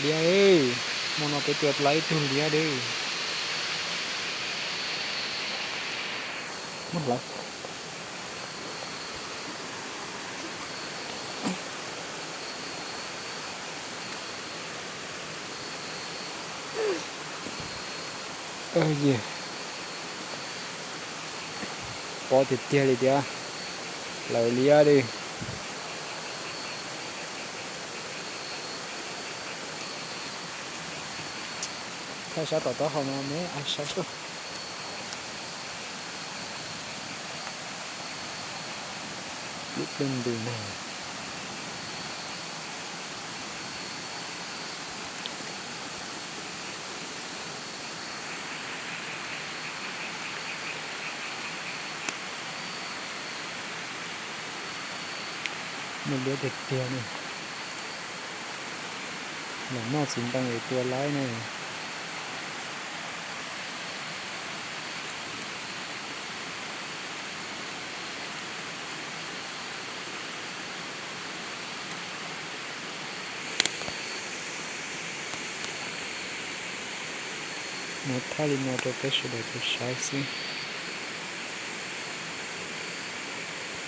Liab, hmo no peb tua tau ib tug liab li. Muab hlawv. Yog, pom tiag tiag li tiag, hlawv liab li. Thaij sab tom taub hau no ne, saib sub. Ib pliag ntws na. Muaj liab tiag tiag ne. Los noj txiv ntoo es tua laib ne. Muab thaij li no rau peb sawv daws tau saib xwb.